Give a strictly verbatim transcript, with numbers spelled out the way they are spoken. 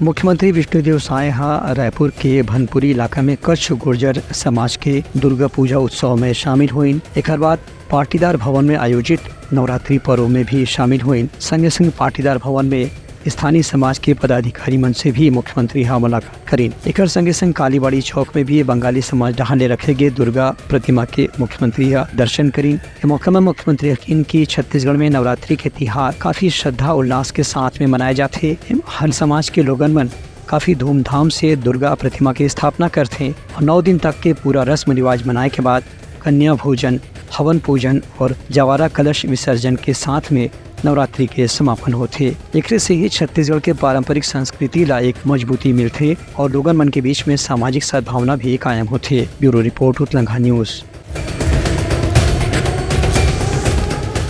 मुख्यमंत्री विष्णुदेव साय ह रायपुर के भनपुरी इलाका में कच्छ गुर्जर समाज के दुर्गा पूजा उत्सव में शामिल होइन। एकर बाद पाटीदार भवन में आयोजित नवरात्रि पर्व में भी शामिल होइन। संगे संग पाटीदार भवन में स्थानीय समाज के पदाधिकारी मन से भी मुख्यमंत्री ह मुलाकात करिन। एकर संगे संग कालीबाड़ी चौक में भी बंगाली समाज डहान ले रखे गे दुर्गा प्रतिमा के मुख्यमंत्री ह दर्शन करिन। ए मौका में मुख्यमंत्री ह कहिन कि छत्तीसगढ़ में नवरात्रि के तिहार काफी श्रद्धा उल्लास के साथ में मनाए जाथे। हर समाज के लोगन मन काफी धूमधाम से दुर्गा प्रतिमा के स्थापना करथे और नौ दिन तक के पूरा रस्म रिवाज मनाए के बाद कन्या भोजन, हवन पूजन और जवारा कलश विसर्जन के साथ में नवरात्रि के समापन होथे। एकरे से ही छत्तीसगढ़ के पारंपरिक संस्कृति ला एक मजबूती मिलथे और लोगन मन के बीच में सामाजिक सद्भावना भी कायम होथे। ब्यूरो रिपोर्ट, उतलंघा न्यूज।